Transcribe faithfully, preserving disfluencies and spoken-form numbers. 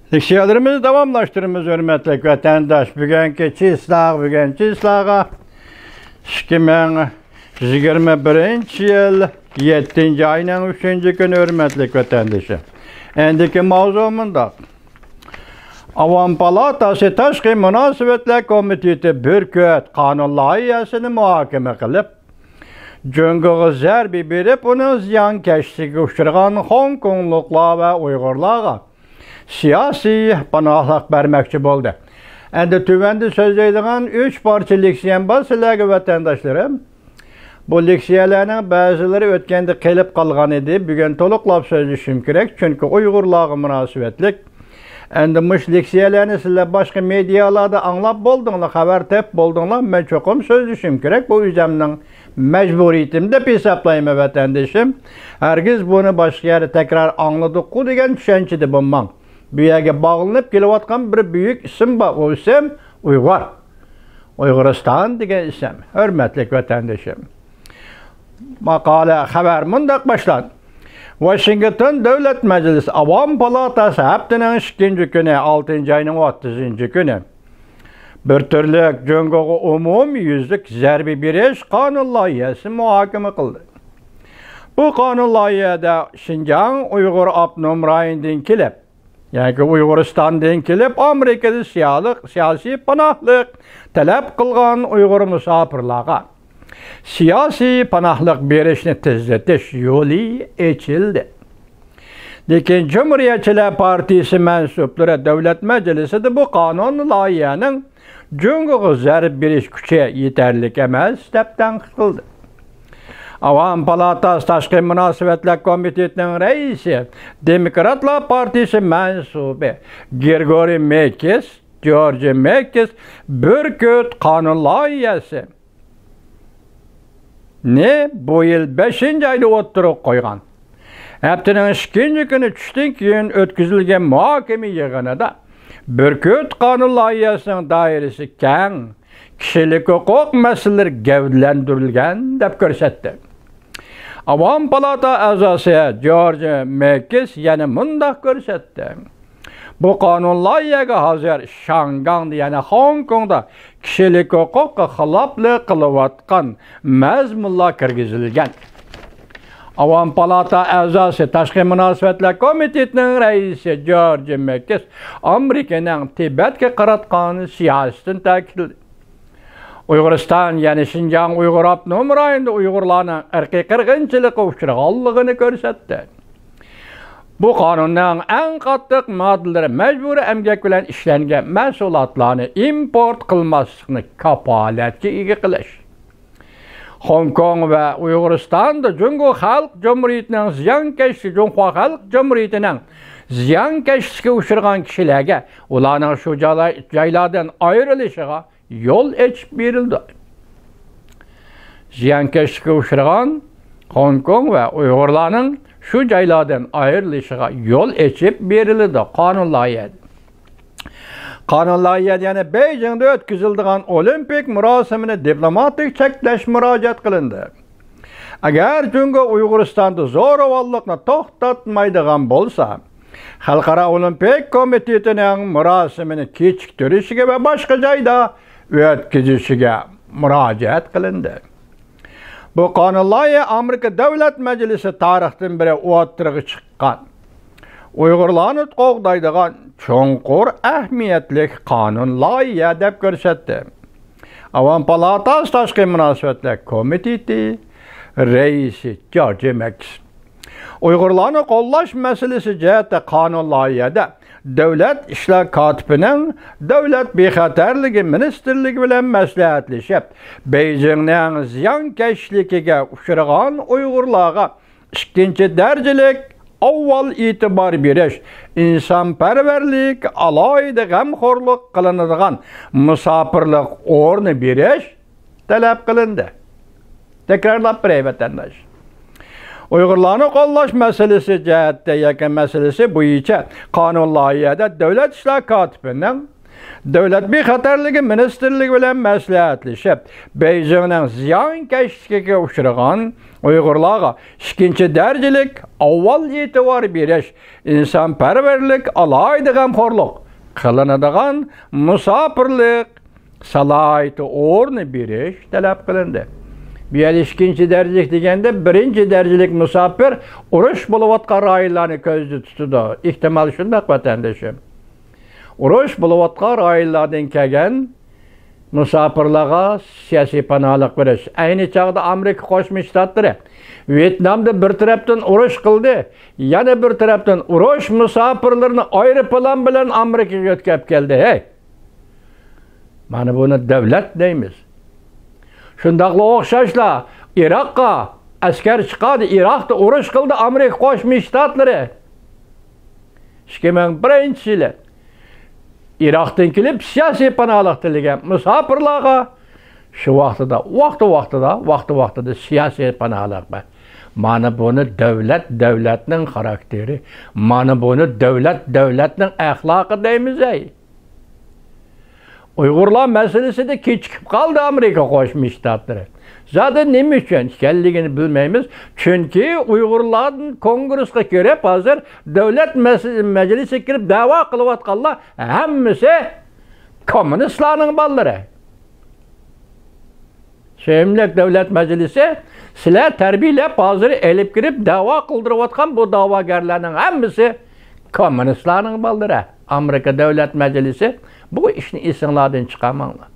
لېكسىيەلىرىمىزنى داۋاملاشتۇرىمىز، ھۆرمەتلىك ۋەتەنداش. بۈگۈنكى چىسلاغا، بۈگۈن چىسلاغا ئىككى مىڭ يىگىرمە بىرىنچى يىل يەتتىنچى ئاينىڭ ئۈچىنچى كۈنى، ھۆرمەتلىك ۋەتەندىشىم. ئەندىكى ماۋزۇ مۇنداق. ئاۋام پالاتاسى تاشقى مۇناسىۋەتلەر كومىتېتى بۈركۈت قانۇن لايىھەسىنى مۇھاكىمە قىلىپ، جۇڭگوغا زەربە بېرىپ، ئۇنىڭ زىيانكەشلىكىگە ئۇچرىغان خوڭكوڭلۇقلار ۋە ئۇيغۇرلارغا سىياسىي پاناھلىق بەرمەكچى بولدى. ئەندى تۆۋەندە سۆزلەيدىغان ئۈچ پارچە لېكسىيەم بار سىلەرگە، ۋەتەنداشلىرىم. بۇ لېكسىيەلەرنىڭ بەزىلىرى ئۆتكەندە قېلىپ قالغان ئىدى، بۈگۈن تولۇقلاپ سۆزلىشىم كېرەك، چۈنكى ئۇيغۇرلارغا مۇناسىۋەتلىك. ئەندى مۇشۇ لېكسىيەلەرنى سىلەر باشقا مېدىيالاردا ئاڭلاپ بولدۇڭلار، خەۋەر تېپىپ بولدۇڭلار، مەن چوقۇم سۆزلىشىم كېرەك، بۇ ئۆزۈمنىڭ مەجبۇرىيىتىم دەپ ھېسابلايمەن، ۋەتەندىشىم. ھەرگىز بۇنى باشقا يەردە تەكرار ئاڭلىدۇققۇ دېگەن چۈشەنچىدە بولماڭ. بۇ يەرگە باغلىنىپ كېلىۋاتقان بىر بۈيۈك ئىسىم بار، ئۇ ئىسىم ئۇيغۇر. ئۇيغۇرىستان دېگەن ئىسىم. ھۆرمەتلىك ۋەتەندىشىم. ماقالە، خەۋەر مۇنداق باشلاندى. ۋاشىنگتون دۆلەت مەجلىسى ئاۋام پالاتاسى ھەپتىنىڭ ئىككىنچى كۈنى، ئالتىنچى ئاينىڭ ئوتتۇزىنچى كۈنى، بىر تۈرلۈك جۇڭگوغا ئومۇميۈزلۈك زەربە بېرىش قانۇن لايىھەسى مۇھاكىمە قىلدى. بۇ قانۇن لايىھەدە شىنجاڭ ئۇيغۇر ئاپتونوم رايونىدىن كېلىپ، يەنى ئۇيغۇرىستاندىن كېلىپ ئامېرىكىدا سىيالىق-، سىياسىي پاناھلىق تەلەپ قىلغان ئۇيغۇر مۇساپىرلارغا سىياسىي پاناھلىق بېرىشنى تېزلىتىش يولى ئېچىلدى. لېكىن جۇمھۇرىيەتچىلەر پارتىيىسى مەنسۇپلىرى دۆلەت مەجلىسىدە بۇ قانۇن لايىھەنىڭ جۇڭگوغا زەربە بېرىش كۈچى يېتەرلىك ئەمەس، دەپ تەنقىد قىلدى. ئاۋام پالاتاسى تاشقى مۇناسىۋەتلەر كومىتېتىنىڭ رەئىسى، دېموكراتلار پارتىيىسى مەنسۇپى گرېگورىي مېكىس، جورج مېكىس، بۈركۈت قانۇن لايىھەسى نى بۇ يىل بەشىنچى ئايدا ئوتتۇرىغا قويغان. ھەپتىنىڭ ئىككىنچى كۈنى چۈشتىن كېيىن ئۆتكۈزۈلگەن مۇھاكىمە يىغىنىدا بۈركۈت قانۇن لايىھەسىنىڭ دائىرىسى كەڭ، كىشىلىك ھوقۇق مەسىلىلىرى گەۋدىلەندۈرۈلگەن دەپ كۆرسەتتى. ئاۋام پالاتا ئەزاسى جورج مېكىس يەنە مۇنداق كۆرسەتتى. بۇ قانۇن لايىھەگە ھازىر شاڭگاڭدا، يەنى خوڭكوڭدا كىشىلىك ھوقۇققا خىلاپلىق قىلىۋاتقان مەزمۇنلار كىرگۈزۈلگەن. ئاۋام پالاتا ئەزاسى، تاشقى مۇناسىۋەتلەر كومىتېتىنىڭ رەئىسى جورج مېكىس ئامېرىكىنىڭ تىبەتكە قاراتقان سىياسىتىنى تەكىتلىدى. ئۇيغۇرىستان، يەنى شىنجاڭ ئۇيغۇر ئاپتونوم رايونىدا ئۇيغۇرلارنىڭ ئىرقىي قىرغىنچىلىققا ئۇچرىغانلىقىنى كۆرسەتتى. بۇ قانۇننىڭ ئەڭ قاتتىق ماددىلىرى مەجبۇرىي ئەمگەك بىلەن ئىشلەنگەن مەھسۇلاتلارنى ئىمپورت قىلماسلىقنى كاپالەتكە ئىگە قىلىش، خوڭكوڭ ۋە ئۇيغۇرىستاندا جۇڭگو خەلق جۇمھۇرىيىتىنىڭ زىيانكەشلىكى، جۇڭخۇا خەلق جۇمھۇرىيىتىنىڭ زىيانكەشلىكىگە ئۇچرىغان كىشىلەرگە ئۇلارنىڭ شۇ جالا-، جايلاردىن ئايرىلىشىغا يول ئېچىپ بېرىلىدۇ. زىيانكەشلىككە ئۇچرىغان خوڭكوڭ ۋە ئۇيغۇرلارنىڭ شۇ جايلاردىن ئايرىلىشىغا يول ئېچىپ بېرىلىدۇ، قانۇن لايىھەدە. قانۇن لايىھەدە يەنە بېيجىڭدا ئۆتكۈزۈلىدىغان ئولىمپىك مۇراسىمىنى دىپلوماتىك چەكلەش مۇراجىئەت قىلىندى. ئەگەر جۇڭگو ئۇيغۇرىستاندا زورىۋاللىقنى توختاتمايدىغان بولسا، خەلقئارا ئولىمپىك كومىتېتىنىڭ مۇراسىمىنى كېچىكتۈرۈشىگە ۋە باشقا جايدا ئۆتكۈزۈشىگە مۇراجىئەت قىلىندى. بۇ قانۇن لايىھە ئامېرىكا دۆلەت مەجلىسى تارىختىن بېرى ئوتتۇرىغا چىققان ئۇيغۇرلارنى قوغدايدىغان چوڭقۇر ئەھمىيەتلىك قانۇن لايىھە دەپ كۆرسەتتى. ئاۋام پالاتاسى تاشقى مۇناسىۋەتلەر كومىتېتى رەئىسى جورج مېكىس ئۇيغۇرلارنى قوللاش مەسىلىسى جەھەتتە قانۇن لايىھەدە دۆلەت ئىشلار كاتىپىنىڭ دۆلەت بىخەتەرلىكى مىنىستىرلىكى بىلەن مەسلىھەتلىشىپ، بېيجىڭنىڭ زىيانكەشلىكىگە ئۇچرىغان ئۇيغۇرلارغا ئىككىنچى دەرىجىلىك ئاۋۋال ئېتىبار بېرىش، ئىنسانپەرۋەرلىك، ئالاھىدە غەمخورلۇق قىلىنىدىغان مۇساپىرلىق ئورنى بېرىش تەلەپ قىلىندى. تەكرارلاپ بېرەي، ۋەتەنداش. ئۇيغۇرلارنى قوللاش مەسىلىسى جەھەتتە ياكى مەسىلىسى بويىچە قانۇن لايىھەدە دۆلەت ئىشلار كاتىپىنىڭ دۆلەت بىخەتەرلىكى مىنىستىرلىكى بىلەن مەسلىھەتلىشىپ، بېيجىڭنىڭ زىيانكەشلىكىگە ئۇچرىغان ئۇيغۇرلارغا ئىككىنچى دەرىجىلىك ئاۋۋال ئېتىبار بېرىش، ئىنسانپەرۋەرلىك، ئالاھىدە غەمخورلۇق قىلىنىدىغان مۇساپىرلىق سالاھىيىتى ئورنى بېرىش تەلەپ قىلىندى. بۇ يەردە ئىككىنچى دەرىجىلىك دېگەندە، بىرىنچى دەرىجىلىك مۇساپىر ئۇرۇش بولۇۋاتقان رايونلارنى كۆزدە تۇتىدۇ. ئېھتىمال شۇنداق، ۋەتەندىشىم. ئۇرۇش بولۇۋاتقان رايونلاردىن كەلگەن مۇساپىرلارغا سىياسىي پاناھلىق بېرىش. ئەينى چاغدا ئامېرىكا قوشما شتاتلىرى ۋيېتنامدا بىر تەرەپتىن ئۇرۇش قىلدى، يەنە بىر تەرەپتىن ئۇرۇش مۇساپىرلىرىنى ئايروپىلان بىلەن ئامېرىكىغا يۆتكەپ كەلدى. ھەي! مانا بۇنى دۆلەت دەيمىز. شۇنداقلا ئوخشاشلا ئىراققا ئەسكەر چىقاردى، ئىراقتا ئۇرۇش قىلدى ئامېرىكا قوشما شتاتلىرى. ئىككى مىڭ بىرىنچى يىلى ئىراقتىن كېلىپ سىياسىي پاناھلىق تىلىگەن مۇساپىرلارغا شۇ ۋاقتىدا، ۋاقتى ۋاقتىدا، ۋاقتى ۋاقتىدا سىياسىي پاناھلىق بەر. مانا بۇنى دۆلەت، دۆلەتنىڭ خاراكتېرى، مانا بۇنى دۆلەت، دۆلەتنىڭ ئەخلاقى دەيمىز ئەي. ئۇيغۇرلار مەسىلىسىدە كېچىكىپ قالدى ئامېرىكا قوشما شتاتلىرى. زادى نېمە ئۈچۈن ئىكەنلىكىنى بىلمەيمىز. چۈنكى ئۇيغۇرلاردىن كونگرېسقا كىرىپ، ھازىر دۆلەت مەس-، مەجلىسىگە كىرىپ دەۋا قىلىۋاتقانلار ھەممىسى كوممۇنىستلارنىڭ بالىلىرى. سۆيۈملۈك دۆلەت مەجلىسى، سىلەر تەربىيەلەپ، ھازىر ئېلىپ كىرىپ دەۋا قىلدۇرۇۋاتقان بۇ دەۋاگەرلەرنىڭ ھەممىسى كوممۇنىستلارنىڭ بالىلىرى. ئامېرىكا دۆلەت مەجلىسى، بۇ ئىشنى ئېسىڭلاردىن چىقارماڭلار.